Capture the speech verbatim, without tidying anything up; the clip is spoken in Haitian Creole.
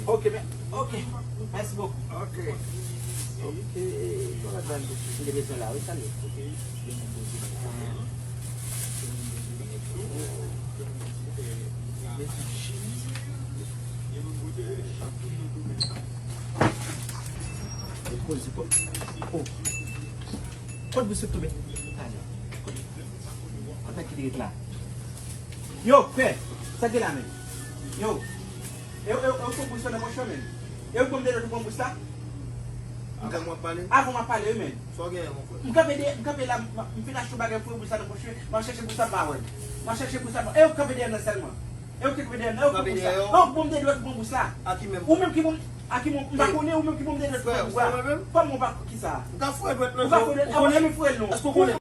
Ok, men, ok. Mèsi bokou. Ok. Ok, e, e, e, kote ladan m te bezwen la, wi, sa l ye. Kot bous yo tonbe? Talè. Kot nèg ki te ret la? Yo, frè, sa k gen la menm? Yo. E, e, e, ou pran bous la nan pòch ou menm? E ou pran m de lòt ou pran bous la? Avan mwen pale? Avan mwen pale, wi, menm. Sa w genyen, mon frè? M kanpe de, m kanpe la, m, m fin achte yon bagay pou bous la nan pòch ou, m ap chèche bous la, m pa wè l. M ap chèche bous la, e ou kanpe dèyè m nan sèlman. E ou ki kanpe dèyè m nan, e ou pran bous la. Non, ou pran m de lòt ou pran bous la. A ki menm? Ou menm ki pran, a ki menm, m pa konnen, ou menm ki pran m de lòt ou pran bous la. Frè, ou konnen menm? Kòman ou pa, kisa? M ka foure dwèt nan je w. Ou pa foure, ou konnen? Ou konnen? Èske ou konnen?